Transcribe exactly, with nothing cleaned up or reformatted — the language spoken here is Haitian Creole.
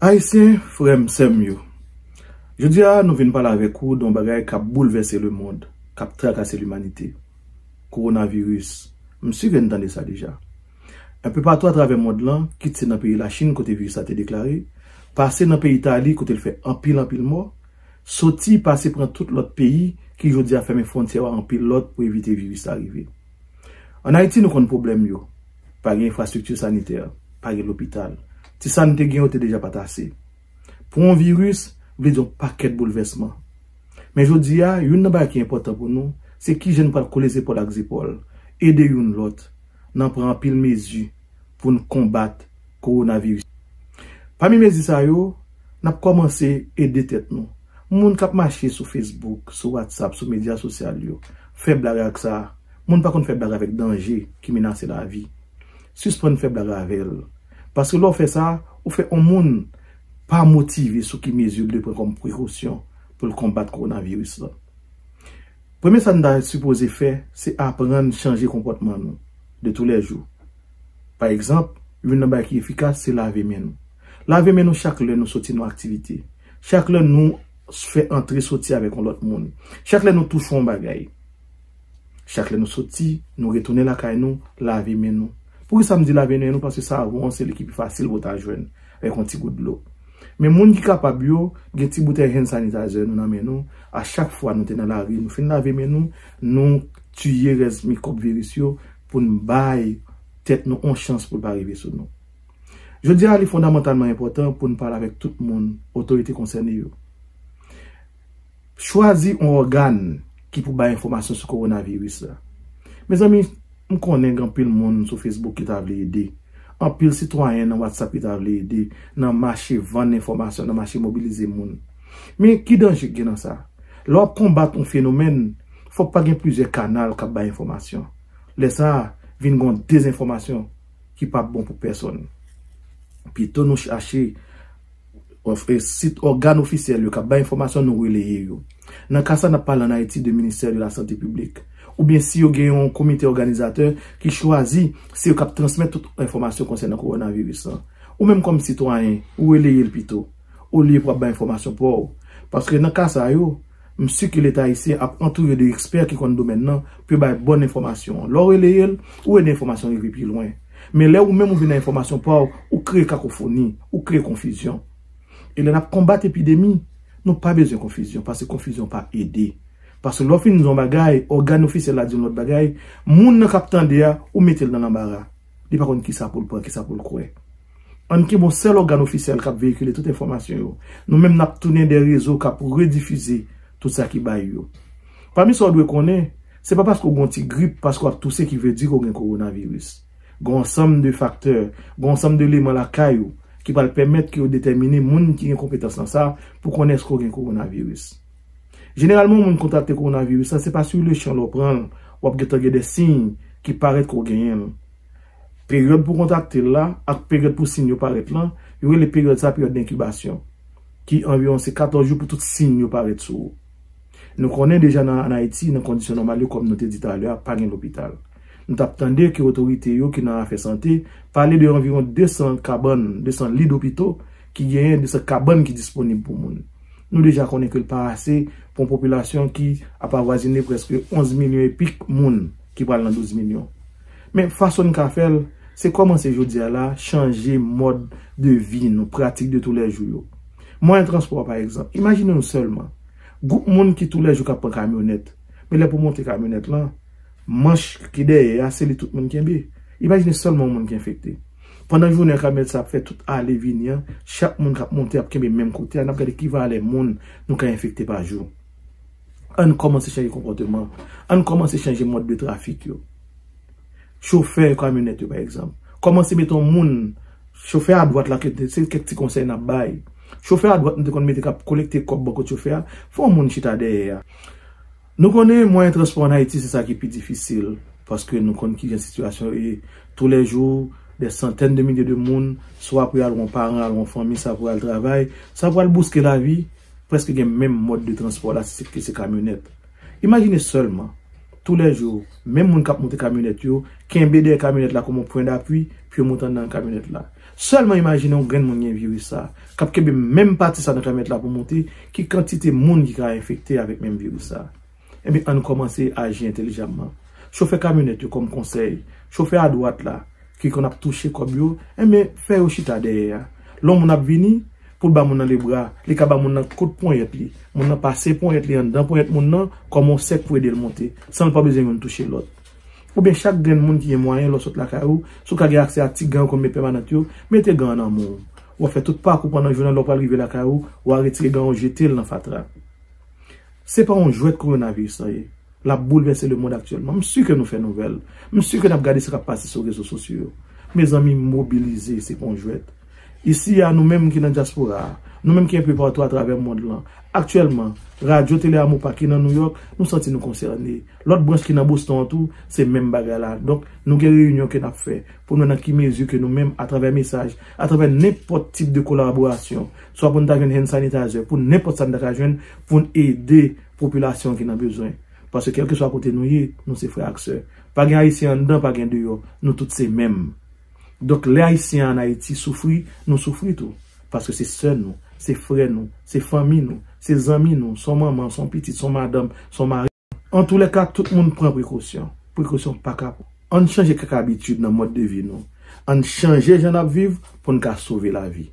Ayisyen, frè m, sè m yo, jodi a nou vin pale avèk ou de yon bagay k ap boulvèse lemonn, k ap trakase limanite. Kowonaviris. M si ke n tande sa deja. Enpe patou atravè mond lan, kit se nan peyi Lachin kote viris la te deklare, pase nan peyi Itali kote l fè anpil anpil mò, soti pase pran tout lòt peyi ki jodi a fèmen fwontyè yo a anpil lòt pou evite viris la rive. Ann Ayiti nou konn pwoblèm yo. Pa gen enfrastrikti sanitè, pa gen lopital. Ti sa n te gen yo te deja pa t ase. Pou yon viris, vle di yon pakèt boulvèsman. Men jodi a, youn nan bagay ki enpòtan pou nou, se kijan n pral kole zepòl ak zepòl, ede youn lòt, nan pran anpil mezi pou n konbat kowonaviris. Pami mezi sa yo, n ap kòmanse ede tèt nou. Moun k ap mache sou Facebook, sou WhatsApp, sou medya sosyal yo, fè blag ak sa. Moun pa konn fè blag avèk danje ki menase lavi. Sispann fè blag avè l. Paske lè w fè sa, ou fè yon moun pa motive sou ki mezi l dwe pran kòm prekosyon pou l konbat kowonaviris la. Premye sa n ta sipoze fè, se aprann chanje konpòtman nou de toulèjou. Pa egzanp, youn nan bagay ki efikas, se lave men nou. Lave men nou chak lè nou soti nan aktivite. Chak lè nou fè antre soti avèk yon lòt moun. Chak lè nou touche yon bagay. Chak lè nou soti, nou retounen lakay nou, lave men nou. Poukisa m di lave men nou? Paske savon an se li ki pi fasil pou w ta jwenn avèk yon ti gout dlo. Men moun ki kapab yo, gen ti boutèy hand sanitizer nou nan men nou. A chak fwa nou te nan lari, nou fin lave men nou, nou tiye rès mikwòb viris yo pou n bay tèt nou yon chans pou l pa rive sou nou. Jodi a, li fondamantalman enpòtan pou n pale avèk tout moun, otorite konsène yo. Chwazi yon ògàn ki pou bay enfòmasyon sou kowonaviris la. Mezanmi, m konnen gen anpil moun sou Facebook ki ta vle ede. Anpil sitwayen nan WhatsApp ki ta vle ede nan mache vann enfòmasyon, nan mache mobilize moun. Men ki danje k gen nan sa? Lè w ap konbat yon fenomèn, fòk pa gen plizyè kanal k ap bay enfòmasyon. Lè sa a, vin gen yon dezenfòmasyon ki p ap bon pou pèsonn. Pito nou chache sit ògàn ofisyèl yo k ap bay enfòmasyon, nou releye yo. Nan ka sa, n ap pale ann Ayiti de Ministère de la Santé Publique. Oubyen si yo gen yon komite òganizatè ki chwazi, se yo k ap transmèt tout enfòmasyon konsènan kowonaviris lan. Ou menm kòm sitwayen, ou releye l pito, olye pou ap bay enfòmasyon pa w. Paske nan ka sa yo, m si ke Leta ayisyen ap antoure de ekspè ki konn domèn nan pou yo bay bòn enfòmasyon an. Lè w releye l, ou ede enfòmasyon rive pi lwen. Men lè ou menm ou vin ak enfòmasyon pa w, ou kreye kakofoni, ou kreye konfizyon. E lè n ap konbat epidemi, nou pa bezwen konfizyon, paske konfizyon pa ede. Paske lè w fin di yon bagay, ògàn ofisyèl la di yon lòt bagay, moun nan k ap tande a, ou mete l nan lanbara. Li pa konn kisa pou l pran, kisa pou l kwè. Ann kenbe yon sèl ògàn ofisyèl k ap veyikile tout enfòmasyon yo. Nou menm n ap tounen de rezo k ap redifize tout sa ki bay yo. Pami sa w dwe konnen, se pa paske w gen yon ti grip, paske w ap touse ki vle di ke w gen kowonaviris. Gen yon ansanm de faktè, gen yon ansanm de eleman lakay ou ki pral pèmèt ke yo detèmine moun ki gen konpetans nan sa pou konnen èske w gen kowonaviris. Jeneralman, yon moun kontrakte kowonaviris la, se pa sou le chan lè w pran l, w ap gentan gen de siy ki parèt ke w genyen l. Peryòd pou kontrakte l la ak peryòd pou siy yo parèt lan, yo rele peryòd sa peryòd denkibasyon, ki anviwon se katòz jou pou tout siy yo parèt sou ou. Nou konnen deja nan, ann Ayiti, nan kondisyon nòmal yo, kòm nou te di talè a, pa gen lopital. Nou t ap tande ke otorite yo ki nan afè sante pale de anviwon de san kabann, de san li dopito ki genyen, de san kabann ki disponib pou moun. Nou deja konnen ke l pa ase pou yon popilasyon ki ap avwazine prèske onz milyon epik moun ki pral nan douz milyon. Men fason n ka fè l, se kòmanse jodi a la, chanje mòd de vi nou, pratik de toulèjou yo. Mwayen transpò, pa egzanp. Imajine nou sèlman, gwoup moun ki toulèjou k ap pran kamyonèt. Men lè pou monte kamyonèt lan, manch ki dèyè a, se li tout moun kenbe. Imajine sèlman yon moun ki enfekte. Pandan jounen an, kamyonèt sa ap fè tout ale vini an, chak moun k ap monte ap kenbe menm kote a, n ap gade ki valè moun nou ka enfekte pa jou. Ann kòmanse chanje konpòteman. Ann kòmanse chanje mòd de trafik yo. Chofè kamyonèt yo, pa egzanp. Kòmanse mete yon moun, chofè adwat la, ke se kèk ti konsèy n ap bay. Chofè adwat nou te konn mete k ap kolekte kòb bò kot chofè a, fè yon moun chita dèyè a. Nou konnen mwayen transpò ann Ayiti, se sa ki pi difisil, paske nou konn kijan sitiyasyon yo ye. Toulèjou, de santèn de milye de moun, swa pou y al wè yon paran, al wè yon fanmi, sa pou al travay, sa pou al bouske lavi, prèske gen menm mòd de transpò la, se ke se kamyonèt. Imajine sèlman, toulèjou, menm moun k ap monte kamyonèt yo, kenbe dèyè kamyonèt la kòm yon pwen dapwi, pou yo monte anndan kamyonèt la. Sèlman imajine yon grenn moun gen viris sa, k ap kenbe menm pati sa nan klamèt la pou monte, ki kantite moun ki ka enfekte avèk menm viris sa. Ebyen, ann kòmanse aji entèlijamman. Chofè kamyonèt yo kòm konsèy, chofè adwat la, ki konn ap touche kòb yo, enben, fè yo chita dèyè a. Lè yon moun ap vini, pou l ba moun nan lebra, li ka ba moun nan kout ponyèt li. Moun nan pase ponyèt li anndan ponyèt moun nan, kòm yon sèk pou ede l monte, san l pa bezwen youn touche lòt. Oubyen chak grenn moun ki gen mwayen, lè w sot lakay ou, si w ka gen aksè a ti gan yo kòm met pèmanant yo, mete gan an nan men w. W ap fè tout pakou pandan jounen, lè w pral rive lakay ou, w a retire gan an, w jete l nan fatra. Se pa yon jwèt kowonaviris lan ye. L ap boulvèse lemonn aktyèlman. M si ke nou fè nouvèl. M si ke n ap gade sa k ap pase sou rezo sosyo yo. Mezanmi, mobilize, se pa yon jwèt. Isi a, nou menm ki nan dyaspora a, nou menm ki enpe patou atravè mond lan, aktyèlman, radyo Tele Amopa ki nan Nouyòk, nou santi nou konsène. Lòt branch ki nan Boston an tou, se menm bagay la. Donk, nou gen reyinyon ke n ap fè pou nou wè nan ki mezi ke nou menm, atravè mesaj, atravè nenpòt tip de kolaborasyon, swa pou n ta jwenn hand sanitizer, pou nenpòt sa n ta ka jwenn, pou n ede popilasyon ki nan bezwen. Paske kèlkeswa kote nou ye, nou se frè ak sè. Pa gen Ayisyen anndan, pa gen deyò. Nou tout se menm. Donk, lè Ayisyen an Ayiti soufri, nou soufri tou. Paske se sè nou, se frè nou, se fanmi nou, se zanmi nou, se yon manman, se yon pitit, se yon madanm, se yon mari. Antoulèka, tout moun pran prekosyon. Prekosyon pa ka pran. Ann chanje kèk abitid nan mòd de vi nou. Ann chanje jan n ap viv pou n ka sove lavi.